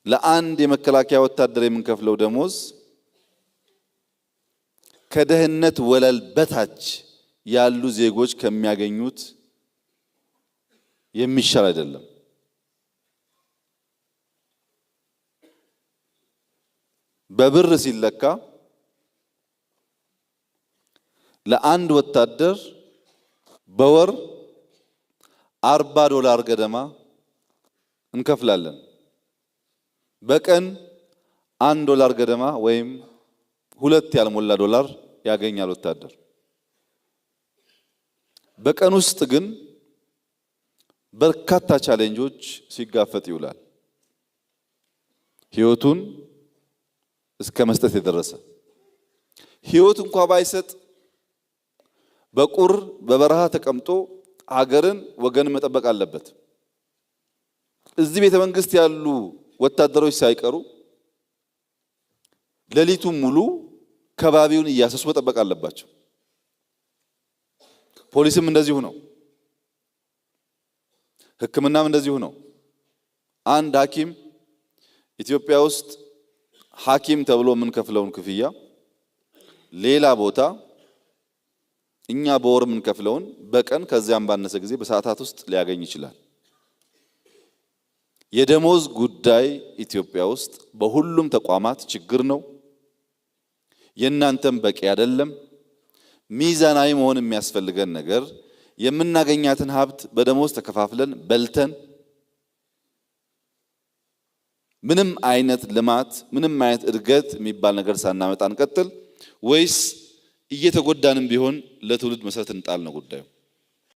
ለአንድ የመከላከያ ወታደር የምንከፍለው ደሞዝ ከደህንነት ወለል በታች ያሉ ዜጎች ከሚያገኙት የሚሻል አይደለም። በብር ሲለካ ለአንድ ወታደር በወር $40 ገደማ እንከፍላለን። በቀን $1 ገደማ ወይም 2 ያልሞላ ዶላር ያገኛል ወታደር። በቀን ውስጥ ግን በርካታ challenge ኦች ሲጋፈጥ ይውላል። ህይወቱን እስከ መስጠት የደረሰ፣ ህይወት እንኳ ባይሰጥ በቁር በበረሃ ተቀምጦ ሀገርን ወገንን መጠበቅ አለበት። እዚህ ቤተ መንግስት ያሉ ወታደሮች ሳይቀሩ ሌሊቱን ሙሉ ከባቢውን እያሰሱ መጠበቅ አለባቸው። ፖሊስም እንደዚሁ ነው። ሕክምናም እንደዚሁ ነው። አንድ ሐኪም ኢትዮጵያ ውስጥ ሐኪም ተብሎ የምንከፍለውን ክፍያ ሌላ ቦታ እኛ በወር የምንከፍለውን በቀን ከዚያም ባነሰ ጊዜ በሰዓታት ውስጥ ሊያገኝ ይችላል። የደሞዝ ጉዳይ ኢትዮጵያ ውስጥ በሁሉም ተቋማት ችግር ነው። የእናንተም በቂ አይደለም። ሚዛናዊ መሆን የሚያስፈልገን ነገር የምናገኛትን ሀብት በደሞዝ ተከፋፍለን በልተን ምንም አይነት ልማት፣ ምንም አይነት እድገት የሚባል ነገር ሳናመጣ እንቀጥል ወይስ እየተጎዳንም ቢሆን ለትውልድ መሰረት እንጣል ነው ጉዳዩ።